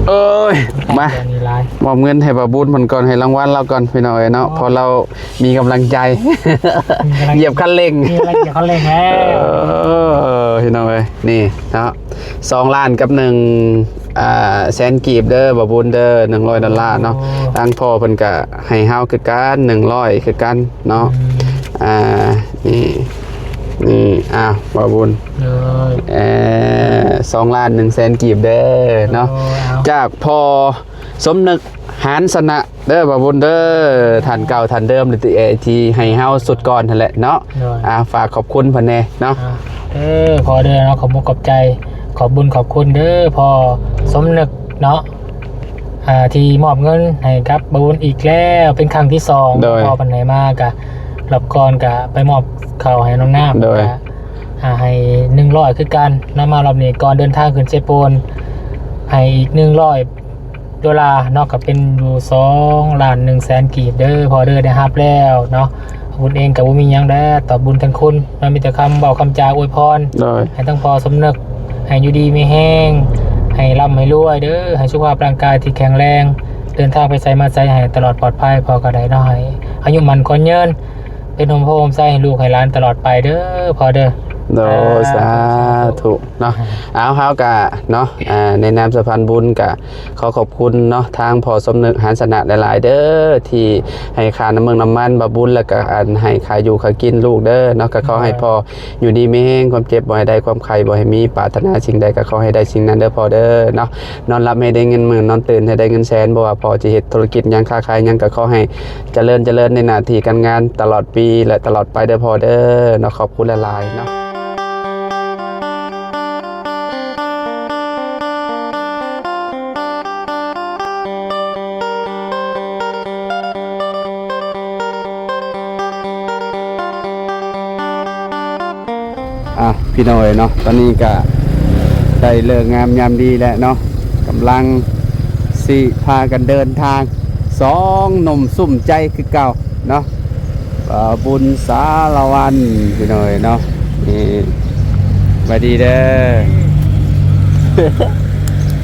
ເອີຍ ມາ ແຕ່ນີ້ຫຼາຍ ມອບເງິນໃຫ້ບ່າວບຸນເພິ່ນກ່ອນ ໃຫ້ລາງວັນລາວກ່ອນ ພີ່ນ້ອງເອີຍເນາະ ອໍ ເພາະລາວມີກຳລັງໃຈ ມີກຳລັງ ຢຽບຄັນເລັ່ງ ມີກຳລັງຢຽບຄັນເລັ່ງແລ້ວ ເອີ ພີ່ນ້ອງເອີຍ ນີ້ເນາະ ສອງລ້ານກັບໜຶ່ງ ອ່າ ແສນກີບເດີ ບ່າວບຸນເດີ ໜຶ່ງຮ້ອຍດອນລາເນາະ ໂອ້ ທາງພໍ່ເພິ່ນກະໃຫ້ເຮົາຄືກັນ ໜຶ່ງຮ້ອຍຄືກັນເນາະ ອືມ ອ່າ ນີ້ ນີ້ ອ້າວ ບ່າວບຸນ ໂດຍ ເອີ ສອງລ້ານໜຶ່ງແສນກີບເດີເນາະ ໂດຍ ເອົາ ຈາກພໍ່ສົມນຶກ ຫານຊະນະ ເດີບ່າວບຸນເດີ ທ່ານເກົ່າທ່ານເດີມທີ່ ທີ່ໃຫ້ເຮົາຊຸດກ່ອນຫັ້ນແຫຼະເນາະ ໂດຍ ອ່າ ຝາກຂອບຄຸນເພິ່ນແດ່ເນາະ ອ່າ ເອີ ພໍ່ເດີເນາະ ຂອບມຸກຂອບໃຈ ຂອບບຸນຂອບຄຸນເດີພໍ່ສົມນຶກເນາະ ອ່າ ທີ່ມອບເງິນໃຫ້ກັບບ່າວບຸນອີກແລ້ວ ເປັນຄັ້ງທີສອງ ໂດຍ ພໍ່ເພິ່ນໃຫ້ມາກະ ລອບກ່ອນກະໄປມອບເຂົ້າໃຫ້ນ້ອງນ້ຳ ໂດຍ ກະ ອ່າ ໃຫ້ໜຶ່ງຮ້ອຍຄືກັນເນາະ ມາລອບນີ້ກ່ອນເດີນທາງຂຶ້ນເຊໂປນ ໃຫ້ອີກໜຶ່ງຮ້ອຍ ໂດລາເນາະ ກໍເປັນຢູ່ສອງລ້ານໜຶ່ງແສນກີບເດີພໍ່ເດີ ໄດ້ຮັບແລ້ວເນາະ ບຸນເອງກໍບໍ່ມີຫຍັງແລ້ວຕອບບຸນແທນຄຸນເນາະ ມີແຕ່ຄຳເວົ້າຄຳຈາອວຍພອນ ໂດຍ ໃຫ້ທັງພໍ່ສົມນຶກ ໃຫ້ຢູ່ດີມີແຮງ ໃຫ້ລ່ຳໃຫ້ລວຍເດີ ໃຫ້ສຸຂະພາບຮ່າງກາຍທີ່ແຂງແຮງ ເດີນທາງໄປໃສມາໃສໃຫ້ຕະຫຼອດປອດໄພ ພໍ່ກໍໄດ້ເນາະ ໃຫ້ອາຍຸໝັ້ນຂວັນຍືນ ເປັນຮົ່ມໂພຮົ່ມໄຊໃຫ້ລູກໃຫ້ຫຼານຕະຫຼອດໄປເດີພໍ່ເດີ ໂດຍ ສາທຸ ສາທຸເນາະ ເອົາ ເຮົາກະເນາະ ອ່າ ໃນນາມສະພານບຸນກະ ຂໍຂອບຄຸນເນາະ ທາງພໍ່ສົມນຶກ ຫານຊະນະ ຫຼາຍໆເດີ ທີ່ໃຫ້ຄ່ານ້ຳເມືອງນ້ຳມັນບ່າວບຸນ ແລ້ວກະ ອັນ ໃຫ້ຄ່າຢູ່ຄ່າກິນລູກເດີເນາະ ກະຂໍໃຫ້ ໂດຍ ພໍ່ຢູ່ດີມີແຮງ ຄວາມເຈັບບໍ່ໃຫ້ໄດ້ ຄວາມໄຂ້ບໍ່ໃຫ້ມີ ປາດຖະໜາສິ່ງໃດກະຂໍໃຫ້ໄດ້ສິ່ງນັ້ນເດີພໍ່ເດີເນາະ ນອນຫຼັບໃຫ້ໄດ້ເງິນໝື່ນ ນອນຕື່ນໃຫ້ໄດ້ເງິນແສນ ບໍ່ວ່າພໍ່ຈະເຮັດທຸລະກິດຫຍັງ ຄ້າຂາຍຫຍັງ ກະຂໍໃຫ້ຈະເລີນ ຈະເລີນໃນໜ້າທີ່ການງານຕະຫຼອດປີ ແລະ ຕະຫຼອດໄປເດີພໍ່ເດີເນາະ ຂອບຄຸນຫຼາຍໆເນາະ. ອ່ະ ພີ່ນ້ອງເອີຍເນາະ ຕອນນີ້ກະໄດ້ເລີກງາມຍາມດີແລ້ວເນາະ ກຳລັງຊິພາກັນເດີນທາງ ສອງໜຸ່ມສຸ້ມໃຈຄືເກົ່າເນາະ ບ່າວບຸນ ສາລະວັນ ພີ່ນ້ອງເອີຍເນາະ ນີ້ ສະບາຍດີເດີ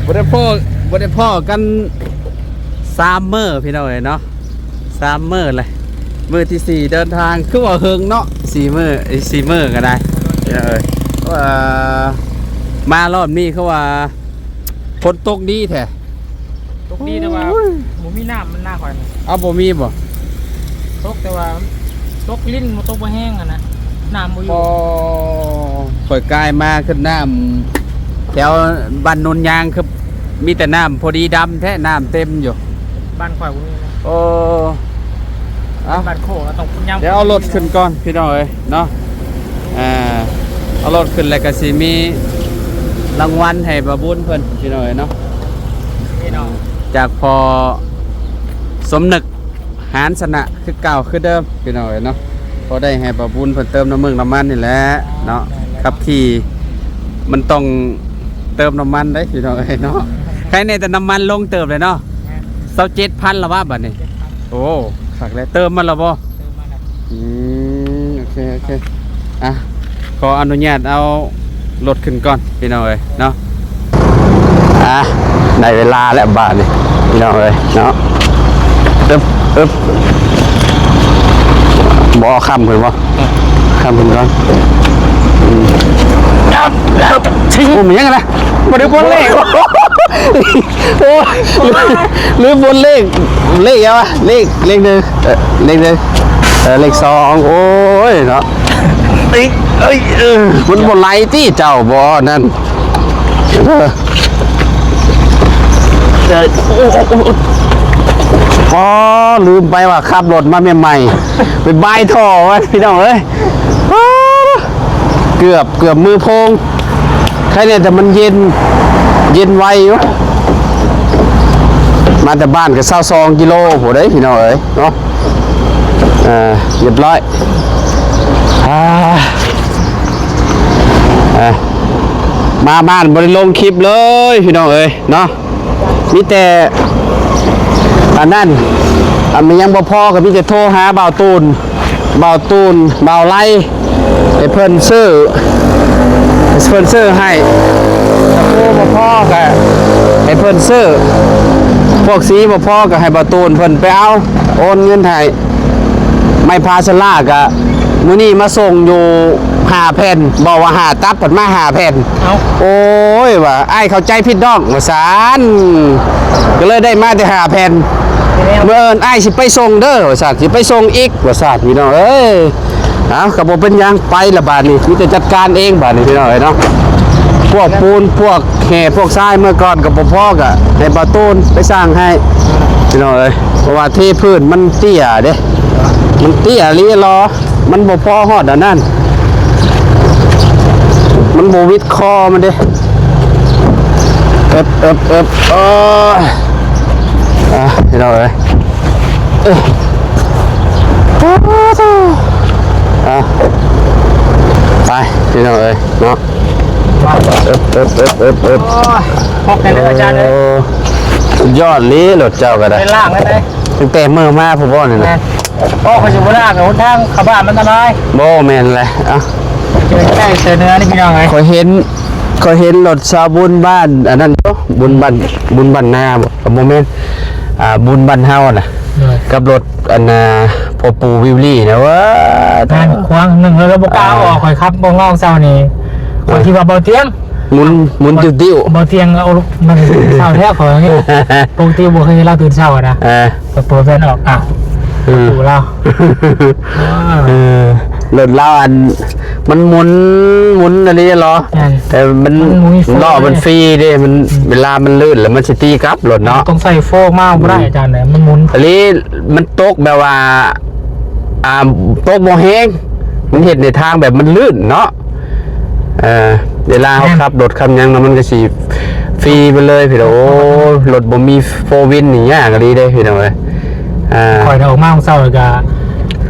ບໍ່ໄດ້ພໍ້ ບໍ່ໄດ້ພໍ້ກັນສາມມື້ ພີ່ນ້ອງເອີຍເນາະ ສາມມື້ແຫຼະ ມື້ທີສີ່ເດີນທາງ ຄືວ່າເຫິງເນາະ ສີ່ມື້ ເອີຍ ສີ່ມື້ກໍໄດ້ ເອີ ເອີ ມາລອບນີ້ຄືວ່າຝົນຕົກດີແທ້ ຕົກດີແຕ່ວ່າ ໂອ້ຍ ບໍ່ມີນ້ຳ ມັນໜ້າຂ້ອຍນະ ເອົາ ບໍ່ມີບໍ່? ຕົກແຕ່ວ່າຕົກລິນ ບໍ່ຕົກບໍ່ແຮງຫັ້ນນະ ນ້ຳບໍ່ຢູ່ ອໍ ຂ້ອຍກາຍມາຄືນ້ຳແຖວບ້ານໂນນຍາງ ຄືມີແຕ່ນ້ຳພໍດີດຳແທ້ ນ້ຳເຕັມຢູ່ ບ້ານຂ້ອຍບໍ່ມີນະ ໂອ້ ເອົ້າ ບ້ານໂຄກ ຕ້ອງຍາມ ດຽວເອົາລົດຂຶ້ນກ່ອນ ພີ່ນ້ອງເອີຍເນາະ ອ່າ ເອົາລົດຂຶ້ນແລ້ວກໍຊິມີລາງວັນໃຫ້ບ່າວບຸນເພິ່ນ ພີ່ນ້ອງເອີຍເນາະ ນີ້ເນາະ ຈາກພໍ່ສົມນຶກ ຫານຊະນະຄືເກົ່າຄືເດີມ ພີ່ນ້ອງເອີຍເນາະ ພໍໄດ້ໃຫ້ບ່າວບຸນເພິ່ນເຕີມນ້ຳເມືອງນ້ຳມັນນີ້ແຫຼະເນາະ ແມ່ນແລ້ວ ຂັບຂີ່ມັນຕ້ອງເຕີມນ້ຳມັນເດ້ ພີ່ນ້ອງເອີຍເນາະ ໃຄແນ່ແຕ່ນ້ຳມັນລົງເຕີບເລີຍເນາະ ແມ່ນ ຊາວເຈັດພັນລະວະບາດນີ້ ຊາວເຈັດພັນ ໂອ້ ຄັກແລ້ວ ເຕີມມາລະບໍ່? ເຕີມມາແລ້ວ ອືມ ໂອເຄ ໂອເຄ ອ່ະ ຂໍອະນຸຍາດເອົາລົດຂຶ້ນກ່ອນ ພີ່ນ້ອງເອີຍເນາະ ອ່ະ ໄດ້ເວລາແລ້ວບາດນີ້ ພີ່ນ້ອງເອີຍເນາະ ອຶບ ອຶບ ບໍ່ເອົາຄ້ຳຂຶ້ນບໍ່? ຄ້ຳຂຶ້ນກ່ອນ ອືມ ອຶບ ອຶບ ໂອ້ ມັນຍັງນະ ບໍ່ໄດ້ບົນເລກ ໂອ້ຍ ລືມບົນເລກ ເລກຫຍັງວະ? ເລກ ເລກໜຶ່ງ ເອີ ເລກໜຶ່ງ ເອີ ເລກສອງ ໂອ້ຍເນາະ ເອີຍ ເອີຍ ເອີ ມັນບໍ່ໄຫຼຕິ ເຈົ້າບໍ່ນັ້ນ ເອີ ເອີ ໂອ້ ໂອ້ ໂອ້ ອໍ ລືມໄປວ່າຂັບລົດມາໃໝ່ໆ ໄປບາຍທໍ່ມັນ ພີ່ນ້ອງເອີຍ ອໍ ເກືອບ ເກືອບມືໂພງ ໃຄແນ່ແຕ່ມັນເຢັນ ເຢັນໄວຢູ່ ມາແຕ່ບ້ານກໍຊາວສອງກິໂລພຸ້ນເດ້ ພີ່ນ້ອງເອີຍເນາະ ເອີ ຮຽບຮ້ອຍ ອ່າ ອ່າ ມາບ້ານບໍ່ໄດ້ລົງຄລິບເລີຍ ພີ່ນ້ອງເອີຍເນາະ ມີແຕ່ອັນນັ້ນ ອັນມັນຍັງບໍ່ພໍກໍມີແຕ່ໂທຫາບ່າວຕູນ ບ່າວຕູນ ບ່າວໄລ ໃຫ້ເພິ່ນຊື້ ເພິ່ນຊື້ໃຫ້ ຕະປູບໍ່ພໍກໍໃຫ້ເພິ່ນຊື້ ພວກສີບໍ່ພໍກໍໃຫ້ບ່າວຕູນເພິ່ນໄປເອົາ ໂອນເງິນໃຫ້ ໄມ້ພາສະລາກະ ມື້ນີ້ມາສົ່ງຢູ່ຫ້າແຜ່ນ ບອກວ່າຫ້າຕັບ ເພິ່ນມາຫ້າແຜ່ນ. ເອົ້າ ໂອ້ຍ ວ່າ ອ້າຍເຂົ້າໃຈຜິດນ້ອງ ວ່າຊັ້ນ ກໍເລີຍໄດ້ມາແຕ່ຫ້າແຜ່ນ. ມື້ອື່ນອ້າຍຊິໄປສົ່ງເດີ ວ່າຊັ້ນ ຊິໄປສົ່ງອີກ ວ່າຊັ້ນ ພີ່ນ້ອງເອີຍ. ເອົ້າ ກໍບໍ່ເປັນຫຍັງ ໄປລະບາດນີ້ ມີແຕ່ຈັດການເອງບາດນີ້ ພີ່ນ້ອງເອີຍເນາະ. ພວກປູນ ພວກແຮ່ ພວກຊາຍ ເມື່ອກ່ອນກໍບໍ່ພໍ ກໍໃຫ້ບ່າວຕູນໄປສ້າງໃຫ້ ພີ່ນ້ອງເອີຍ. ເພາະວ່າເທພື້ນມັນເຕ້ຍເດ້ ມັນເຕ້ຍອີ່ຫຼີຫຼໍ ມັນບໍ່ພໍຮອດອັນນັ້ນ ມັນບໍ່ວິດຄໍມັນເດ້. ເອີບ ເອີບ ເອີບ ເອີ ອ່າ ພີ່ນ້ອງເອີຍ ເອີ ອ່າ ໄປ ພີ່ນ້ອງເອີຍເນາະ. ເອີບ ເອີບ ເອີບ ເອີບ ເອີບ ໂອ້ຍ ພົກແຕ່ເດີອາຈານເອີຍ. ໂອ້ ສຸດຍອດອີ່ຫຼີ ລົດເຈົ້າກໍໄດ້ ໄປລ້າງໄດ້ໄດ໋ ຕັ້ງແຕ່ມື້ມາພຸ້ນບໍ່ນີ້ນະ. ແມ່ນ ໂອ້ ຂ້ອຍຊິບໍ່ລ້າງ ຫົນທາງເຂົ້າບ້ານມັນອັນຕະລາຍ. ບໍ່ແມ່ນແຫຼະ ເອົ້າ ເຈີໄດ້ເສືອເໜືອນີ້ ພີ່ນ້ອງເອີຍ. ຂ້ອຍເຫັນ ຂ້ອຍເຫັນລົດຊາວບຸນບ້ານອັນນັ້ນຢູ່ ບຸນບ້ານ ບຸນບ້ານນາບໍ ບໍ່ແມ່ນ ອ່າ ບຸນບ້ານເຮົານະ ໂດຍ ກັບລົດອັນນ່າ ພໍ່ປູວິວລີນະ ວ້າ ແມ່ນ ຂວາງໜຶ່ງແລ້ວ ແລ້ວບໍ່ກ້າເອົາອອກ. ອ່າ ຂ້ອຍຂັບບໍ່ງອກເຊົ້ານີ້ ຂ້ອຍຄິດວ່າບໍ່ຕຽງ ໝຸນ ໝຸນຕິ້ວໆ ບໍ່ຕຽງເອົາ ມັນເຊົ້າແທ້ຂ້ອຍນີ້ ປົກກະຕິບໍ່ເຄີຍເຫັນລາວຕື່ນເຊົ້ານະ. ເອີ ເປີດແວ່ນອອກ ອ້າວ ອືມ ປະຕູລາວ ເອີ ລົດລາວອັນ ມັນໝຸນ ໝຸນອັນນີ້ເນາະ. ແມ່ນ ແຕ່ມັນ ມັນບໍ່ມີ ລໍ້ມັນຟຣີເດ້ ມັນ ອືມ ເວລາມັນລື່ນແລ້ວມັນຊິຕີກັບລົດເນາະ. ຕ້ອງໃສ່ໂຟມາບໍ່ໄດ້ ອືມ ອາຈານເອີຍ ມັນໝຸນ. ອັນນີ້ມັນຕົກແບບວ່າ ອ່າ ຕົກບໍ່ແຮງ ມັນເຮັດໃນທາງແບບມັນລື່ນເນາະ. ເອີ ເວລາເຮົາ ແມ່ນ ຂັບລົດຂັບຫຍັງນະ ມັນກໍຊິຟຣີໄປເລີຍພີ່ນ້ອງ. ໂອ້ ລົດບໍ່ມີໂຟວິນນີ້ຍາກອີ່ຫຼີເດ້ພີ່ນ້ອງເອີຍ. ອ່າ ຂ້ອຍອອກມາມື້ເຊົ້າກໍກາ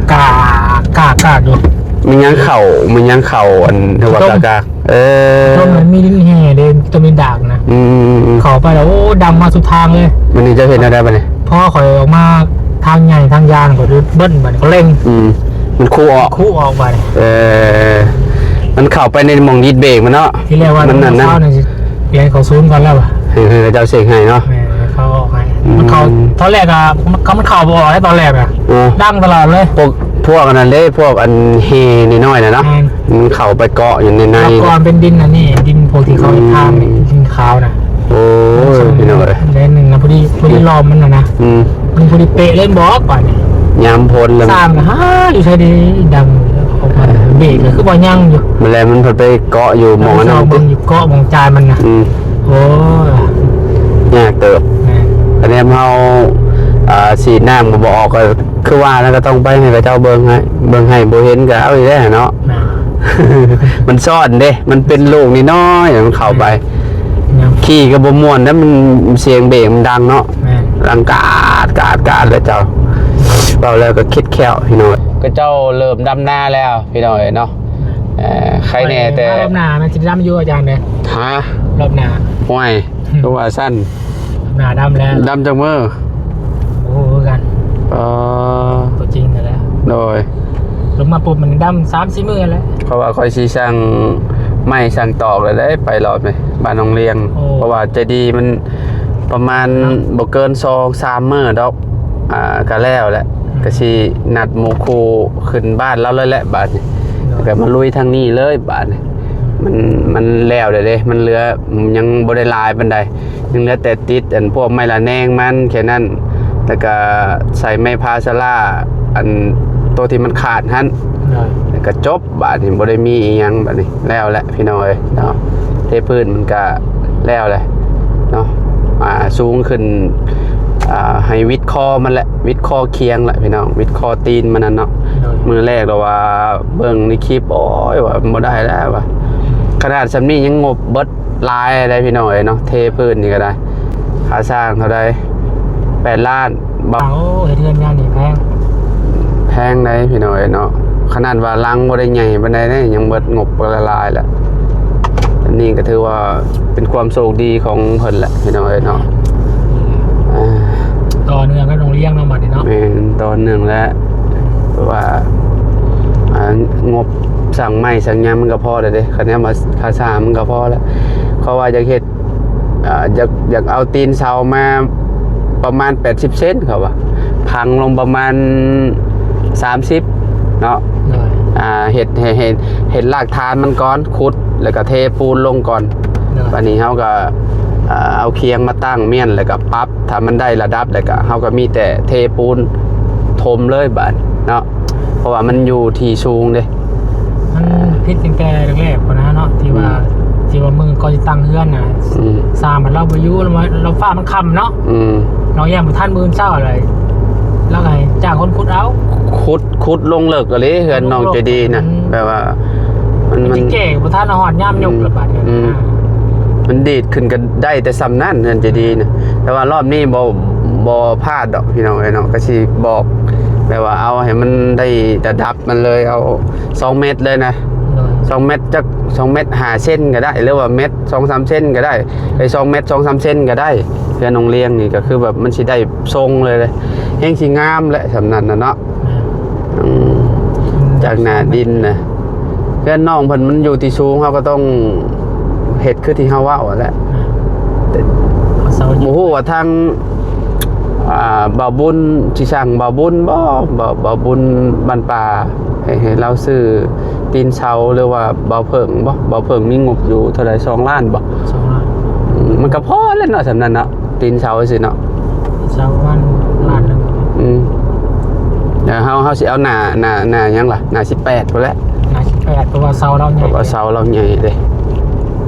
ກກາກກາກຢູ່ ມີຫຍັງເຂົ້າ ມີຫຍັງເຂົ້າ ອັນ ຄືວ່າ ຕົ້ມ ກາກກາກ ເອີ ຕົ້ມ ມັນມີດິນແຮ່ເດ້ ຕົ້ມດິນດາກນະ. ອືມໆໆໆ ເຂົ້າໄປແລ້ວ ໂອ້ ດຳມາສຸດທາງເລີຍ. ບັດນີ້ເຈົ້າເຮັດແນວໃດບັດນີ້? ພໍຂ້ອຍອອກມາທາງໃຫຍ່ທາງຍາງ ຂ້ອຍເບິ່ງບັດນີ້ ຂ້ອຍເລັ່ງ ອືມ ມັນຄູອອກ ຄູອອກບັດນີ້. ເອີ ມັນເຂົ້າໄປໃນໝ່ອງດິດເບຣກມັນເນາະ. ທີແລກວ່າມັນນັ້ນນະ ເຂົາເຈົ້າຊິເຂົ້າສູນກ່ອນແລ້ວວ່າ ໃຫ້ ໃຫ້ເຂົາເຈົ້າເຊັກໃຫ້ເນາະ ແມ່ນ ໃຫ້ເຂົາອອກໃຫ້. ອືມ ມັນເຂົ້າ ຕອນແລກອະ ມັນ ມັນເຂົ້າບໍ່ອອກໃນຕອນແລກນະ. ເອີ ດັງຕະຫຼອດເລີຍ. ພວກ ພວກອັນນັ້ນເດ້ ພວກອັນແຮ່ນ້ອຍໆນະເນາະ. ແມ່ນ ມັນເຂົ້າໄປເກາະຢູ່ໃນໃນ ແລ້ວກ່ອນເປັນດິນອັນນີ້ ດິນພວກທີ່ເຂົາເຮັດທາງນີ້ ອືມ ດິນຂາວນະ. ໂອ້ຍ ພີ່ນ້ອງເອີຍ ແດນໜຶ່ງນະ ພໍດີ ພໍດີລ້ອມມັນນະນະ. ອືມ ມັນພໍດີເປະເລີຍ ບອກວ່ານີ້ ຍາມຝົນລະ ສ້າງຫາຢູ່ໃສເດ ດັງອອກມາ ເບຣກກໍຄືວ່າຍັງຢູ່. ມັນແຫຼະ ມັນພັດໄປເກາະຢູ່ໝ່ອງອັນນັ້ນຕິ ເກາະໝ່ອງຈານມັນນະ. ອືມ ໂອ້ຍ ຍາກເຕີບ. ແມ່ນ ອັນນີ້ເຮົາ ອ່າ ສີດນ້ຳກໍບໍ່ອອກ ກໍຄືວ່ານັ້ນ ກໍຕ້ອງໄປໃຫ້ເຂົາເຈົ້າເບິ່ງໃຫ້ ເບິ່ງໃຫ້ ບໍ່ເຫັນກໍເອົາອີກແລ້ວເນາະ. ແມ່ນ ມັນຊ້ອນເດ້ ມັນເປັນລູກນ້ອຍໆ ມັນເຂົ້າໄປ ແມ່ນ ຂີ່ກໍບໍ່ມ່ວນນະ ມັນ ສຽງເບຣກມັນດັງເນາະ. ແມ່ນ ດັງກາດກາດກາດ ແລ້ວເຈົ້າ ເວົ້າແລ້ວກໍຄິດແຄ້ວພີ່ນ້ອງ. ເຂົາເຈົ້າເລີ່ມດຳນາແລ້ວພີ່ນ້ອງເອີຍເນາະ. ເອີ ໃຄແນ່ແຕ່ ຮອບໜ້າມັນຊິດຳຢູ່ອາຈານເດ້. ຮະ? ຮອບໜ້າ ຫ້ວຍ ຄືວ່າຊັ້ນ ໜ້າດຳແລ້ວ ດຳຈັກມື້? ບໍ່ຮູ້ຄືກັນ. ເອີ ຕົວຈິງຫັ້ນແຫຼະ. ໂດຍ ລົງມາປຸບມັນດຳສາມສີ່ມື້ແຫຼະ. ເພາະວ່າຂ້ອຍຊິສັ່ງໄມ້ສັ່ງຕອກແລ້ວເດ້ ໄປຮອບນີ້ ບ້ານໜອງລຽງ. ໂອ້ ເພາະວ່າໃຈດີມັນປະມານ ເນາະ ບໍ່ເກີນສອງສາມມື້ດອກ ອ່າ ກະແລ້ວແຫຼະ. ອືມ ກະຊິນັດໝູ່ຄູ່ຂຶ້ນບ້ານລາວເລີຍແຫຼະບາດນີ້. ໂດຍ ກະມາລຸຍທາງນີ້ເລີຍບາດນີ້. ມັນ ມັນແລ້ວແລ້ວເດ້ ມັນເຫຼືອ ຍັງບໍ່ໄດ້ຫຼາຍປານໃດ ຍັງເຫຼືອແຕ່ຕິດອັນພວກໄມ້ລະແນງມັນແຄ່ນັ້ນ ແລ້ວກະໃສ່ໄມ້ພາສາລາ ອັນໂຕທີ່ມັນຂາດຫັ້ນ. ໂດຍ ແລ້ວກະຈົບບາດນີ້ ບໍ່ໄດ້ມີອີ່ຫຍັງບາດນີ້ ແລ້ວແຫຼະພີ່ນ້ອງເອີຍເນາະ. ເທພື້ນມັນກະແລ້ວແຫຼະເນາະ ອ່າ ສູງຂຶ້ນ ອ່າ ໃຫ້ວິດຄໍມັນແຫຼະ ວິດຄໍຄຽງແຫຼະພີ່ນ້ອງ ວິດຄໍຕີນມັນນັ້ນເນາະ. ໂດຍ ມື້ແລກລະວ່າ ເບິ່ງໃນຄລິບ ໂອ້ຍ ວ່າບໍ່ໄດ້ແລ້ວວ່າ ຂະໜາດສ່ຳນີ້ຍັງງົບເບິດຫຼາຍໃດ໋ພີ່ນ້ອງເອີຍເນາະ. ເທພື້ນນີ້ກໍໄດ້ ຄ່າສ້າງເທົ່າໃດ? ແປດລ້ານ. ໂອ້ ເຮັດເຮືອນຍາມນີ້ແພງ ແພງໃດ໋ພີ່ນ້ອງເອີຍເນາະ. ຂະໜາດວ່າຫຼັງບໍ່ໄດ້ໃຫຍ່ປານໃດເດ້ ຍັງເບິດງົບຫຼາຍໆແລ້ວ. ອັນນີ້ກໍຖືວ່າເປັນຄວາມໂຊກດີຂອງເພິ່ນແຫຼະພີ່ນ້ອງເອີຍເນາະ. ອ່າ ຕໍ່ເນື່ອງກັບໂຮງຮຽນເນາະ ບັດນີ້ເນາະ. ແມ່ນ ຕໍ່ເນື່ອງແລ້ວ ເພາະວ່າ ອ່າ ງົບ ໄມ້ສັງຫຍັງມັນກໍພໍແລ້ວເດ້ ຄັນແນວວ່າຄ່າສ້າງມັນກໍພໍແລ້ວ. ເຂົາວ່າຢາກເຮັດ ອ່າ ຢາກ ຢາກເອົາຕີນເສົາມາປະມານແປດສິບເຊັນ ເຂົາວ່າ ຝັງລົງປະມານສາມສິບເນາະ. ໂດຍ ອ່າ ເຮັດ ເຮັດ ເຮັດ ເຮັດລາກຖານມັນກ່ອນ ຂຸດ ແລ້ວກໍເທປູນລົງກ່ອນ. ໂດຍ ບາດນີ້ເຮົາກໍ ອ່າ ເອົາຄຽງມາຕັ້ງມ້ຽນ ແລ້ວກໍປັບ ຖ້າມັນໄດ້ລະດັບແລ້ວກະ ເຮົາກະມີແຕ່ເທປູນຖົມເລີຍບາດເນາະ ເພາະວ່າມັນຢູ່ທີ່ສູງເດ້. ມັນຜິດຕັ້ງແຕ່ແລກໆພຸ້ນນະເນາະ ທີ່ວ່າ ອືມ ທີ່ວ່າມື້ກ່ອນຊິຕັ້ງເຮືອນນະ ອືມ ຊ່າງມັນລາວບໍ່ຢູ່ ລາວວ່າ ລາວຟ້າມັນຄ່ຳເນາະ ອືມ ລາວຢ້ານບໍ່ທັນມື້ເຊົ້າເລີຍ ລາວກໍໃຫ້ຈ້າງຄົນຂຸດເອົາ ຂຸດ ຂຸດລົງເລິກອີ່ຫຼີ ເຮືອນນ້ອງໃຈດີນະ ອືມ ແບບວ່າ ມັນ ມັນ ມັນຊິແກ້ບໍ່ທັນ ຮອດຍາມຍົກລະບາດນີ້ ອືມ ນະ ມັນດີດຂຶ້ນກໍໄດ້ແຕ່ສ່ຳນັ້ນ ເຮືອນໃຈດີນະ. ແຕ່ວ່າລອບນີ້ບໍ່ ບໍ່ພາດດອກພີ່ນ້ອງເອີຍເນາະ ກໍຊິບອກແບບວ່າເອົາໃຫ້ມັນໄດ້ລະດັບມັນເລີຍ ເອົາສອງເມັດເລີຍນະ ໂດຍ ສອງເມັດ ຈັກສອງເມັດຫ້າເຊັນກໍໄດ້ ຫຼືວ່າເມັດສອງສາມເຊັນກໍໄດ້ ໄອ້ສອງເມັດສອງສາມເຊັນກໍໄດ້. ເຮືອນນ້ອງລຽງນີ້ກໍຄືແບບມັນຊິໄດ້ຊົງເລີຍ ແຮງຊິງາມແຫຼະ ສ່ຳນັ້ນນະເນາະ. ແມ່ນ ອືມ ອືມ ຈາກໜ້າດິນນະ ເຮືອນນ້ອງເພິ່ນມັນຢູ່ທີ່ສູງ ເຮົາກໍຕ້ອງເຮັດຄືທີ່ເຮົາເວົ້າຫັ້ນແຫຼະ. ແມ່ນ ບໍ່ຮູ້ວ່າທາງ ອ່າ ບ່າວບຸນ ຊິສ້າງບ່າວບຸນບໍ່ ບ່າວ ບ່າວບຸນບ້ານປ່າ ໃຫ້ ໃຫ້ລາວຊື້ຕີນເສົາ ຫຼືວ່າບ່າວເຜິ້ງບໍ່ ບ່າວເຜິ້ງມີງົບຢູ່ເທົ່າໃດ ສອງລ້ານບໍ່? ສອງລ້ານ ອືມ ມັນກໍພໍແລ້ວເນາະ ສ່ຳນັ້ນເນາະ ຕີນເສົາຊີ້ເນາະ ເສົາປະມານລ້ານໜຶ່ງ. ອືມ ແລ້ວເຮົາ ເຮົາຊິເອົາໜ້າ ໜ້າ ໜ້າຫຍັງລະ ໜ້າສິບແປດພຸ້ນແຫຼະ ໜ້າສິບແປດ ເພາະວ່າເສົາລາວໃຫຍ່ ເພາະວ່າເສົາລາວໃຫຍ່ເດ້.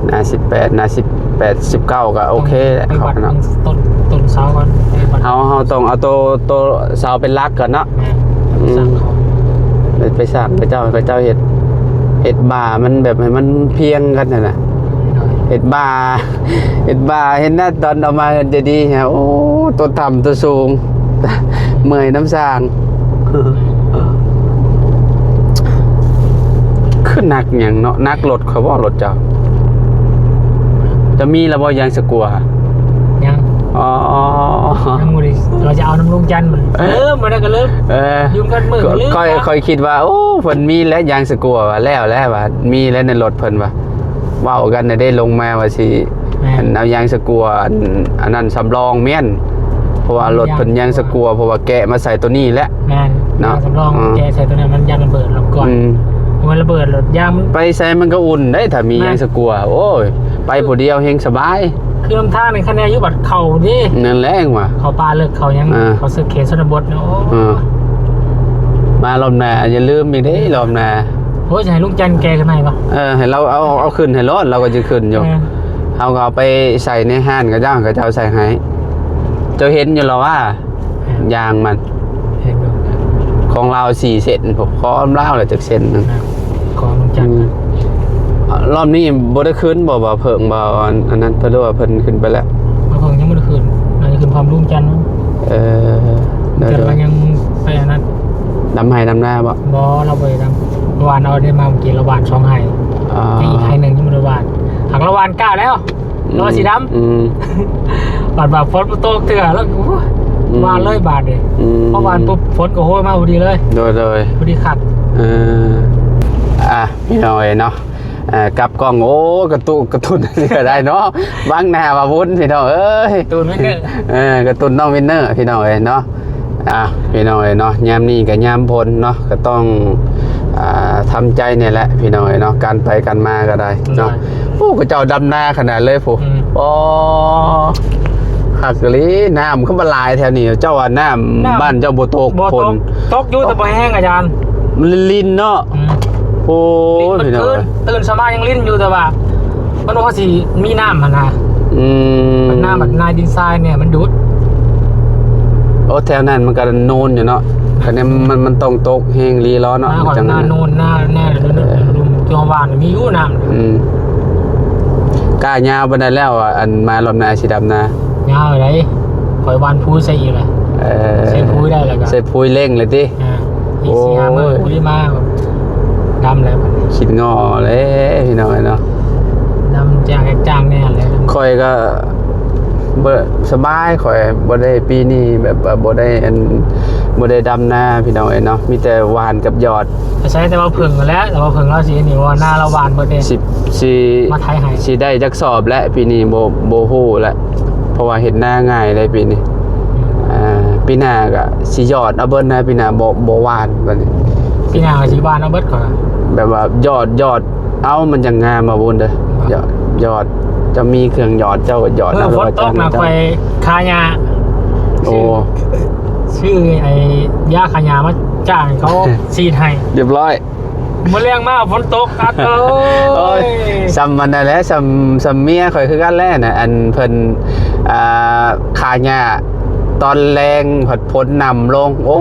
ໜ້າສິບແປດ ໜ້າສິບແປດ ສິບເກົ້າກໍໂອເຄແຫຼະ ເຮົາເນາະ ຕົ້ນ ຕົ້ນເສົາກ່ອນ ເຮົາ ເຮົາຕ້ອງເອົາໂຕ ໂຕເສົາເປັນຫຼັກກ່ອນເນາະ. ແມ່ນ ອືມ ສ້າງເຂົາ ໄປ ໄປສ້າງເຂົາເຈົ້າ ເຂົາເຈົ້າເຮັດ ເຮັດບ່າມັນແບບໃຫ້ມັນພຽງກັນຫັ້ນນະ ໂດຍ ເຮັດບ່າ ເຮັດບ່າ ເຫັນນະ ຕອນເອົາມາເຮືອນໃຈດີ ໂອ້ ຕົວຕ່ຳຕົວສູງ ເມື່ອຍນຳຊ່າງ. ຄືໜັກຫຍັງເນາະ ໜັກລົດຂ້ອຍບໍ່ ລົດເຈົ້າ ຈະມີແລ້ວບໍ່ຢາງສະກົວ? ຍັງ ອໍ ຍັງບໍ່ໄດ້ ວ່າຈະເອົານຳລຸງຈັນ ເອີ ມື້ນັ້ນກໍລືມ ເອີ ຢືມກັນມື້ກໍລືມ ຂ້ອຍ ຂ້ອຍຄິດວ່າ ໂອ້ ເພິ່ນມີແລ້ວຢາງສະກົວ ວ່າແລ້ວແລ້ວ ວ່າມີແລ້ວໃນລົດເພິ່ນວ່າ ເວົ້າກັນນະເດ້ ລົງມາວ່າຊິ ແມ່ນ ອັນເອົາຢາງສະກົວ ອັນ ອັນນັ້ນສຳລອງແມ່ນ ເພາະວ່າລົດເພິ່ນຢາງສະກົວ ເພາະວ່າແກະມາໃສ່ໂຕນີ້ແຫຼະ. ແມ່ນ ເນາະ ຢາງສຳລອງ ອືມ ແກະໃສ່ໂຕນັ້ນມັນຢາງລະເບີດລອບກ່ອນ. ອືມ ມັນລະເບີດໂລດ ຢາງມັນ ໄປໃສມັນກໍອຸ່ນໄດ້ ຖ້າມີ ແມ່ນ ຢາງສະກົວ. ໂອ້ຍ ໄປຜູ້ດຽວແຮງສະບາຍ ຄືນຳທາງນີ້ ຄັນແນ່ຢູ່ບັດເຂົ້າເດ້ ນັ້ນແຫຼະຫວາ ເຂົ້າປ່າເລິກເຂົ້າຫຍັງ ອ່າ ເຂົ້າເຂດຊົນນະບົດເນາະ. ເອີ ມາລອບໜ້າຢ່າລືມອີກເດ້ ລອບໜ້າ. ໂອ້ຍ ຈະໃຫ້ລຸງຈັນແກະຂຶ້ນໃຫ້ບໍ່? ເອີ ໃຫ້ລາວເອົາ ເອົາຂຶ້ນໃຫ້ໂລດ ລາວກໍຈະຂຶ້ນຢູ່. ເອີ ເຮົາກໍເອົາໄປໃສ່ໃນຮ້ານເຂົາເຈົ້າ ເຂົາເຈົ້າໃສ່ໃຫ້. ເຈົ້າເຫັນຢູ່ລະວ່າ ເອີ ຢາງມັນ ເຫັນຢູ່ ຂອງລາວສີ່ເສັ້ນ ຂອງລາວລະຈັກເສັ້ນໜຶ່ງ ຂອງລຸງຈັນ. ອືມ ລອບນີ້ບໍ່ໄດ້ຂຶ້ນບໍ່ ບ່າວເຜິ້ງ ບ່າວອັນ ອັນນັ້ນ ເພິ່ນວ່າເພິ່ນຂຶ້ນໄປແລ້ວ ບ່າວເຜິ້ງຍັງບໍ່ໄດ້ຂຶ້ນ ໜ້າຈະຂຶ້ນພ້ອມລຸງຈັນ. ເອີ ເດີ ຈັນວ່າຍັງໄປອັນນັ້ນ ດຳໄຮ່ດຳນາບໍ່? ບໍ່ ລາວບໍ່ໄດ້ດຳ ວານເອົາໄດ້ມາເມື່ອກີ້ ລາວຫວ່ານສອງໄຮ່ ອ່າ ຍັງອີກໄຮ່ໜຶ່ງຍັງບໍ່ໄດ້ຫວ່ານ ຫາກລາວຫວ່ານກ້າແລ້ວ ອືມ ລາວວ່າຊິດຳ ອືມ ບາດວ່າຝົນບໍ່ຕົກເທື່ອ ລາວ ອືມ ຫວ່ານເລີຍບາດນີ້ ອືມ ພໍຫວ່ານປຸບ ຝົນກໍໂຫຍມາພໍດີເລີຍ ໂດຍ ໂດຍ ພໍດີຄັກ ເອີ ອ່ະ ພີ່ນ້ອງເອີຍເນາະ ເອີ ກັບກ້ອງ ໂອ້ ກະຕຸກກະຕຸນກໍໄດ້ເນາະ ບັງໜ້າວ່າວຸ້ນ ພີ່ນ້ອງເອີຍ ຕູນວິນເນີ ເອີ ກະຕຸນນ້ອງວິນເນີ ພີ່ນ້ອງເອີຍເນາະ. ອ່ະ ພີ່ນ້ອງເອີຍເນາະ ຍາມນີ້ກໍຍາມຝົນເນາະ ກໍຕ້ອງ ອ່າ ທຳໃຈນີ້ແຫຼະ ພີ່ນ້ອງເອີຍເນາະ ການໄປການມາກໍໄດ້ເນາະ. ໂອ້ ເຂົາເຈົ້າດຳນາຂະໜາດເລີຍພຸ້ນ ອືມ ໂອ້ ຄັກອີ່ຫຼີ ນ້ຳຄືບໍ່ຫຼາຍແຖວນີ້ ເຈົ້າວ່ານ້ຳ ນ້ຳບ້ານເຈົ້າບໍ່ຕົກ ບໍ່ຕົກ ຝົນ ຕົກຢູ່ແຕ່ບໍ່ແຮງອາຈານ ມັນລິນໆເນາະ ອືມ ໂອ້ຍ ລິນ ພີ່ນ້ອງເອີຍ ຕື່ນ ຕື່ນເຊົ້າມາຍັງລິນຢູ່ ແຕ່ວ່າ ມັນບໍ່ຄ່ອຍຊິມີນ້ຳຫັ້ນນະ ອືມ ມັນນ້ຳ ມັນນາດິນຊາຍແດ່ ມັນດູດ ໂອ້ ແຖວນັ້ນມັນກໍໂນນຢູ່ເນາະ ຄັນນີ້ມັນ ມັນຕ້ອງຕົກແຮງອີ່ຫຼີເນາະ ໜ້າ ຈັ່ງນັ້ນ ໜ້າໂນນ ໜ້າ ໜ້າ ທີ່ເຮົາຫວ່ານມີຢູ່ນ້ຳ ອືມ ກ້າຍາວປານໃດແລ້ວ ອັນມາລອບໜ້າຊິດຳນາ? ຍາວໃດ ຂ້ອຍຫວ່ານປູໃສ່ອີກແຫຼະ ເອີ ໃສ່ປູໄດ້ແລ້ວກໍ ໃສ່ປູເລັ່ງເລີຍຕິ? ອ່າ ອີກສີ່ຫ້າມື້ ໂອ້ຍ ປູໄດ້ມາ ດຳແລ້ວບັດນີ້ ຄິດງໍ້ເລີຍ ພີ່ນ້ອງເອີຍເນາະ ດຳຈ້າງ ຈ້າງແດ່ແຫຼະ ຂ້ອຍກໍ ບໍ່ສະບາຍ ຂ້ອຍບໍ່ໄດ້ ປີນີ້ແບບວ່າບໍ່ໄດ້ອັນ ບໍ່ໄດ້ດຳນາພີ່ນ້ອງເອີຍເນາະ ມີແຕ່ຫວ່ານກັບຢອດ. ກໍໃຊ້ແຕ່ວ່າເພິ່ງຫັ້ນແຫຼະ ແຕ່ວ່າເພິ່ງລາວຊິອັນນີ້ວ່ານາລາວຫວ່ານເບິດເດ້ ຊິ ຊິ ມາໄຖໃຫ້ ຊິໄດ້ຈັກສອບແຫຼະ ປີນີ້ບໍ່ ບໍ່ຮູ້ແຫຼະ ເພາະວ່າເຮັດນາງ່າຍເດ້ປີນີ້. ອືມ ອ່າ ປີໜ້າກໍຊິຢອດເອົາເບິດນະ ປີໜ້າບໍ່ ບໍ່ຫວ່ານບັດນີ້ ປີໜ້າກໍຊິຫວ່ານເອົາເບິດກ່ອນ ແບບວ່າຢອດ ຢອດ ເອົາ ມັນຈັ່ງງາມ ບ່າວບຸນເດີ. ຢອດ ຢອດ ເຈົ້າມີເຄື່ອງຢອດ ເຈົ້າກໍຢອດ ເອີ ເອົາ ຝົນຕົກນະ ຂ້ອຍຄາຫຍ້າ. ໂອ້ ຊື້ ຊື້ໄອ້ຢາຄາຫຍ້າມາຈ້າງເຂົາສີດໃຫ້ ຮຽບຮ້ອຍ. ມື້ແລງມາຝົນຕົກ ອັດເອີຍ ໂອ້ຍ ສ່ຳມັນນັ້ນແຫຼະ ສ່ຳ ສ່ຳເມຍຂ້ອຍຄືກັນແຫຼະນະ ອັນເພິ່ນ ອ່າ ຄາຫຍ້າ ຕອນແລງພັດຝົນນຳລົງ ໂອ້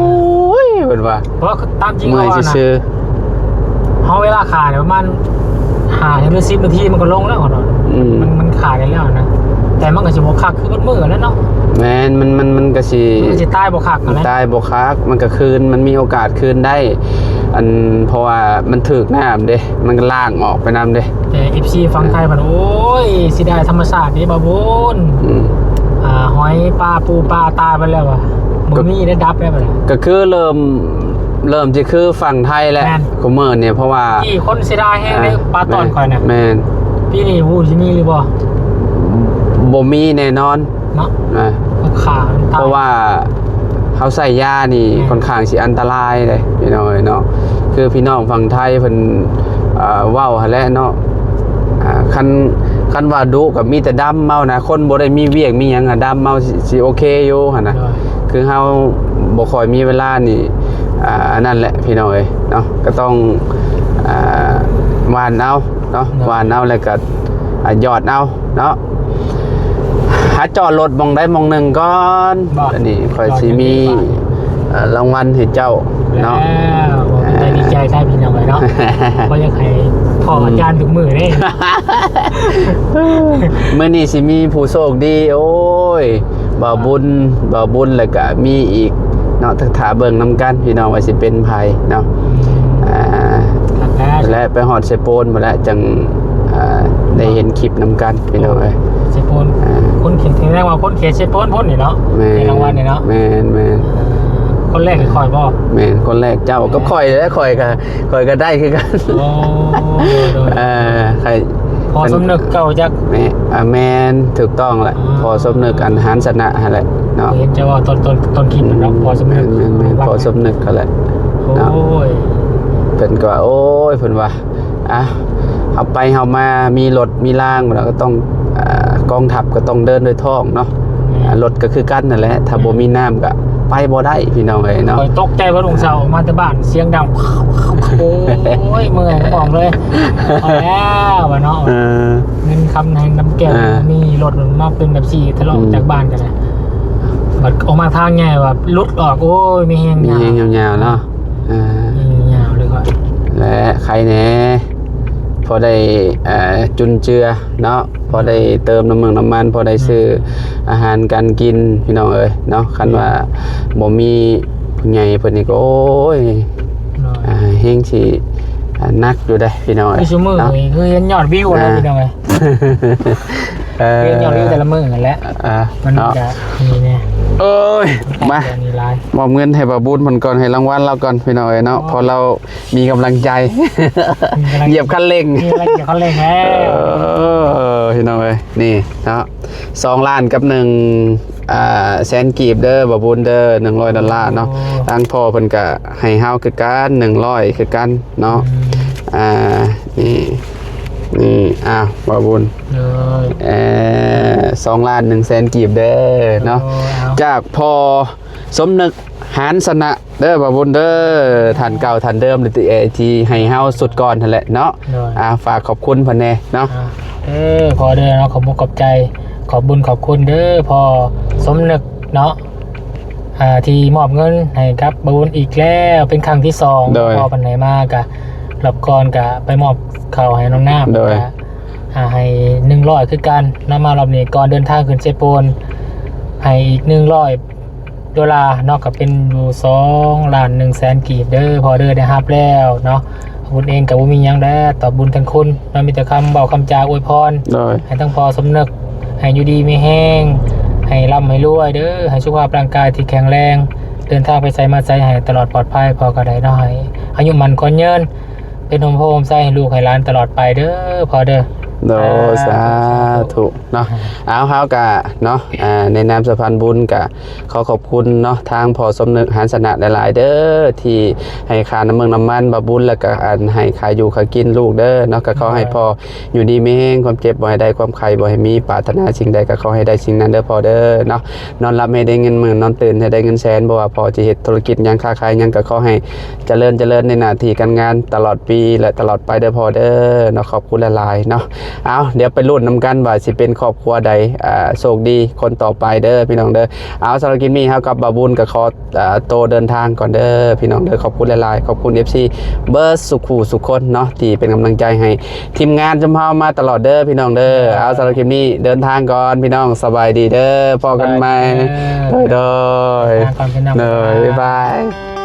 ຍ ເພິ່ນວ່າ ເພາະຕາມຈິງ ເມື່ອຍຊື່ໆ ເຮົາເວລາຂາຍປະມານຫ້າ ຫຼື ສິບນາທີມັນກໍລົງແລ້ວເນາະ. ອືມ ມັນ ມັນຂາຍໄດ້ແລ້ວນະ ແຕ່ມັນກໍຊິບໍ່ຄັກຄືໝົດມື້ແລ້ວເນາະ. ແມ່ນ ມັນ ມັນ ມັນກໍຊິ ມັນກໍຊິຕາຍບໍ່ຄັກຫັ້ນແຫຼະ ຕາຍບໍ່ຄັກ ມັນກໍຄືນ ມັນມີໂອກາດຄືນໄດ້ ອັນ ເພາະວ່າມັນຖືກນ້ຳເດ້ ມັນກໍລ້າງອອກໄປນຳເດ້. ແຕ່ເອັຟຊີຝັ່ງໄທເພິ່ນ ເອີ ໂອ້ຍ ເສຍດາຍທຳມະຊາດເດ້ ບ່າວບຸນ. ອືມ ອ່າ ຫອຍປາ ປູປາຕາຍໄປແລ້ວວ່າ ບໍ່ມີໄດ້ດັບໄດ້ບັດນີ້ ກໍຄືເລີ່ມ ເລີ່ມຊິຄືຝັ່ງໄທແຫຼະ ແມ່ນ ຄຸມື້ນີ້ ເພາະວ່າ ທີ່ຄົນເສຍດາຍແຮງເດ້ ອ່າ ປາຕອນຂ້ອຍນະ ແມ່ນ ແມ່ນ ປີນີ້ຮູ້ຊິມີຫຼືບໍ່? ບໍ່ມີແນ່ນອນເນາະ ອ່າ ເພາະວ່າເຮົາໃຊ້ຢານີ້ ແມ່ນ ຄ່ອນຂ້າງຊິອັນຕະລາຍເດ້ ພີ່ນ້ອງເອີຍເນາະ. ຄືພີ່ນ້ອງຝັ່ງໄທເພິ່ນ ເອີ ເວົ້າຫັ້ນແຫຼະເນາະ ອ່າ ຄັນ ຄັນວ່າດຸກໍມີແຕ່ດຳເອົານະ ຄົນບໍ່ໄດ້ມີວຽກມີຫຍັງ ດຳເອົາ ຊິ ຊິໂອເຄຢູ່ຫັ້ນນະ. ໂດຍ ຄືເຮົາບໍ່ຄ່ອຍມີເວລານີ້ ອ່າ ອັນນັ້ນແຫຼະ ພີ່ນ້ອງເອີຍເນາະ ກໍຕ້ອງ ອ່າ ຫວ່ານເອົາເນາະ ໂດຍ ຫວ່ານເອົາ ແລ້ວກໍ ອ່າ ຢອດເອົາເນາະ. ຫາຈອດລົດໝ່ອງໃດໝ່ອງໜຶ່ງກ່ອນ ບາດນີ້ຂ້ອຍຊິມີ ເອີ ລາງວັນໃຫ້ເຈົ້າເນາະ. ແລ້ວ ເອີ ດີໃຈແທ້ພີ່ນ້ອງເອີຍເນາະ ບໍ່ຢາກໃຫ້ພໍ້ອາຈານທຸກມື້ເດ້. ມື້ນີ້ຊິມີຜູ້ໂຊກດີ ໂອ້ຍ ບ່າວບຸນ ບ່າວບຸນ ແລ້ວກະມີອີກເນາະ ຖ້າເບິ່ງນຳກັນພີ່ນ້ອງວ່າຊິເປັນໃຜເນາະ. ອືມ ອ່າ ແລະໄປຮອດເຊໂປນພຸ້ນແຫຼະ ຈັ່ງ ອ່າ ໄດ້ເຫັນຄລິບນຳກັນພີ່ນ້ອງເອີຍ. ເຊໂປນ ອ່າ ຄົນເຂດ ແສດງວ່າຄົນເຂດເຊໂປນພຸ້ນນີ້ເນາະ. ແມ່ນ ໃນລາງວັນນີ້ເນາະ. ແມ່ນໆ ອ່າ ຄົນແລກຄືຂ້ອຍບໍ່? ແມ່ນ ຄົນແລກເຈົ້າກັບຂ້ອຍແຫຼະ ຂ້ອຍກໍ ຂ້ອຍກໍໄດ້ຄືກັນ. ໂອ້ ໂດຍໆ ເອີ ໃຄ ພໍ່ສົມນຶກເກົ່າຈັກ ແມ່ນ ອ່າ ແມ່ນ ຖືກຕ້ອງແຫຼະ. ອໍ ພໍ່ສົມນຶກ ອັນ ຫານຊະນະຫັ້ນແຫຼະເນາະ. ເຫັນເຈົ້າເວົ້າຕອນ ຕອນ ຕອນຄລິບນັ້ນເນາະ ອືມ ພໍ່ສົມນຶກ ແມ່ນໆໆ ພໍ່ສົມນຶກຫັ້ນແຫຼະເນາະ. ໂອ້ຍ ເພິ່ນກໍວ່າ ໂອ້ຍ ເພິ່ນວ່າ ອ່ະ ເຮົາໄປເຮົາມາ ມີລົດມີລາງ ແລ້ວກໍຕ້ອງ ອ່າ ກອງທັບກໍຕ້ອງເດີນດ້ວຍທ້ອງເນາະ. ແມ່ນ ອ່າ ລົດກໍຄືກັນນັ້ນແຫຼະ ຖ້າບໍ່ມີນ້ຳກໍໄປບໍ່ໄດ້ ພີ່ນ້ອງເອີຍເນາະ. ຂ້ອຍຕົກໃຈເບິດ ວົງເຊົ້າອອກມາແຕ່ບ້ານ ສຽງດັງ ໂອ້ຍ ເມື່ອຍ ບອກເລີຍ ເອົາແລ້ວວ່າເນາະ. ເອີ ເງິນຄຳໃນນຳແກ້ວ ອ່າ ມີລົດມາເປັນແບບຊີ້ ທະເລາະ ອືມ ຈາກບ້ານກໍໄດ້ ບັດອອກມາທາງໃຫຍ່ວ່າຫຼຸດອອກ ໂອ້ຍ ມີແຮງ ມີແຮງຍາວໆເນາະ. ອ່າ ຍາວເລີຍຂ້ອຍ ແລະ ໃຄແດ່ ພໍໄດ້ ເອີ ຈຸນເຈືອເນາະ ພໍໄດ້ເຕີມນ້ຳມັນ ນ້ຳມັນ ພໍໄດ້ຊື້ ອືມ ອາຫານການກິນ ພີ່ນ້ອງເອີຍເນາະ. ຄັນວ່າ ອືມ ບໍ່ມີຜູ້ໃຫຍ່ເພິ່ນນີ້ກໍ ໂອ້ຍ ໂດຍ ອ່າ ແຮງຊິ ອ່າ ໜັກຢູ່ເດ້ ພີ່ນ້ອງເອີຍ. ຄືຊຸມື້ນີ້ຄືເຫັນຍອດວິວນະ ອ່າ ພີ່ນ້ອງເອີຍ. ເອີ ຄືເຫັນຍອດວິວແຕ່ລະມື້ຫັ້ນແຫຼະ ອ່າ ມັນ ເນາະ ກະນີ້ແນ່. ໂອ້ຍ ມາ ມີຫຼາຍ ມອບເງິນໃຫ້ບ່າວບຸນເພິ່ນກ່ອນ ໃຫ້ລາງວັນລາວກ່ອນ ພີ່ນ້ອງເອີຍເນາະ. ໂອ້ ເພາະລາວມີກຳລັງໃຈ ມີກຳລັງ ຢຽບຄັນເລັ່ງ ມີກຳລັງຢຽບຄັນເລັ່ງແລ້ວ. ເອີ ພີ່ນ້ອງເອີຍ ນີ້ເນາະ ສອງລ້ານກັບໜຶ່ງ ອ່າ ແສນກີບເດີ ບ່າວບຸນເດີ ໜຶ່ງຮ້ອຍດອນລາເນາະ. ໂອ້ ທາງພໍ່ເພິ່ນກະໃຫ້ເຮົາຄືກັນ ໜຶ່ງຮ້ອຍຄືກັນເນາະ. ອືມ ອ່າ ນີ້ ນີ້ ອ້າວ ບ່າວບຸນ ໂດຍ ເອີ ສອງລ້ານໜຶ່ງແສນກີບເດີເນາະ. ໂອ້ ເອົາ ຈາກພໍ່ສົມນຶກ ຫານຊະນະ ເດີ ບ່າວບຸນເດີ ທ່ານເກົ່າທ່ານເດີມ ທີ່ ທີ່ໃຫ້ເຮົາຊຸດກ່ອນຫັ້ນແຫຼະເນາະ. ໂດຍ ອ່າ ຝາກຂອບຄຸນເພິ່ນແດ່ເນາະ. ອ່າ ເອີ ຂໍເດີເນາະ ຂອບອົກຂອບໃຈ ຂອບບຸນຂອບຄຸນເດີ ພໍ່ສົມນຶກເນາະ ອ່າ ທີ່ມອບເງິນໃຫ້ກັບບ່າວບຸນອີກແລ້ວ ເປັນຄັ້ງທີສອງ. ໂດຍ ພໍ່ເພິ່ນໃຫ້ມາກະ ຮອບກ່ອນກະໄປມອບເຂົ້າໃຫ້ນ້ອງນ້ຳ. ໂດຍ ກະ ອ່າ ໃຫ້ໜຶ່ງຮ້ອຍຄືກັນເນາະ. ມາຮອບນີ້ກ່ອນເດີນທາງຂຶ້ນເຊໂປນ ໃຫ້ອີກໜຶ່ງຮ້ອຍ ໂດລາເນາະ ກໍເປັນຢູ່ສອງລ້ານໜຶ່ງແສນກີບເດີ ພໍ່ເດີ ໄດ້ຮັບແລ້ວເນາະ. ບຸນເອງກໍບໍ່ມີຫຍັງແລ້ວຕອບບຸນແທນຄຸນເນາະ ມີແຕ່ຄຳເວົ້າຄຳຈາອວຍພອນ. ໂດຍ ໃຫ້ທັງພໍ່ສົມນຶກ ໃຫ້ຢູ່ດີມີແຮງ ໃຫ້ລ່ຳໃຫ້ລວຍເດີ້ ໃຫ້ສຸຂະພາບຮ່າງກາຍທີ່ແຂງແຮງ ເດີນທາງໄປໃສມາໃສໃຫ້ຕະຫຼອດປອດໄພ ພໍ່ກໍໄດ້ເນາະ ໃຫ້ອາຍຸໝັ້ນຂວັນຍືນ ເປັນຮົ່ມໂພຮົ່ມໄຊໃຫ້ລູກໃຫ້ຫຼານຕະຫຼອດໄປເດີ້ພໍ່ເດີ້. ໂດຍ ສາທຸເນາະ. ເອົາ ເຮົາກະເນາະ ອ່າ ໃນນາມສະພານບຸນກະ ຂໍຂອບຄຸນເນາະ ທາງພໍ່ສົມນຶກ ຫານຊະນະ ຫຼາຍໆເດີ້ ທີ່ໃຫ້ຄ່ານ້ຳເມືອງນ້ຳມັນບ່າວບຸນ ແລ້ວກະອັນໃຫ້ຄ່າຢູ່ຄ່າກິນລູກເດີ້ເນາະ. ກະຂໍໃຫ້ ໂດຍ ພໍ່ຢູ່ດີມີແຮງ ຄວາມເຈັບບໍ່ໃຫ້ໄດ້ ຄວາມໄຂ້ບໍ່ໃຫ້ມີ ປາດຖະໜາສິ່ງໃດກະຂໍໃຫ້ໄດ້ສິ່ງນັ້ນເດີ້ພໍ່ເດີ້ເນາະ. ນອນຫຼັບໃຫ້ໄດ້ເງິນໝື່ນ ນອນຕື່ນໃຫ້ໄດ້ເງິນແສນ ບໍ່ວ່າພໍ່ຈະເຮັດທຸລະກິດຫຍັງ ຄ້າຂາຍຫຍັງ ກະຂໍໃຫ້ຈະເລີນ ຈະເລີນໃນໜ້າທີ່ການງານຕະຫຼອດປີ ແລະ ຕະຫຼອດໄປເດີ້ພໍ່ເດີ້ເນາະ. ຂອບ ຂອບຄຸນຫຼາຍໆເນາະ. ເອົາ ດຽວໄປລຸ້ນນຳກັນວ່າຊິເປັນຄອບຄົວໃດ ອ່າ ໂຊກດີຄົນຕໍ່ໄປເດີ້ພີ່ນ້ອງເດີ້. ເອົາ ສຳລັບຄລິບນີ້ເຮົາກັບບ່າວບຸນກໍຂໍ ອ່າ ໂຕເດີນທາງກ່ອນເດີ້ພີ່ນ້ອງເດີ້. ຂອບຄຸນຫຼາຍໆ ຂອບຄຸນ ເອັຟຊີ ເບິດສຸຂູສຸຄົນເນາະ ທີ່ເປັນກຳລັງໃຈໃຫ້ທີມງານຊຸມເຮົາມາຕະຫຼອດເດີ້ພີ່ນ້ອງເດີ້. ເອົາ ສຳລັບຄລິບນີ້ເດີນທາງກ່ອນພີ່ນ້ອງ ສະບາຍດີເດີ້ ພໍ້ກັນໃໝ່ ສະບາຍດີເດີ້ ໂດຍໆ ເດີນທາງກ່ອນພີ່ນ້ອງ ໂດຍ ບາຍບາຍ ບາຍບາຍ.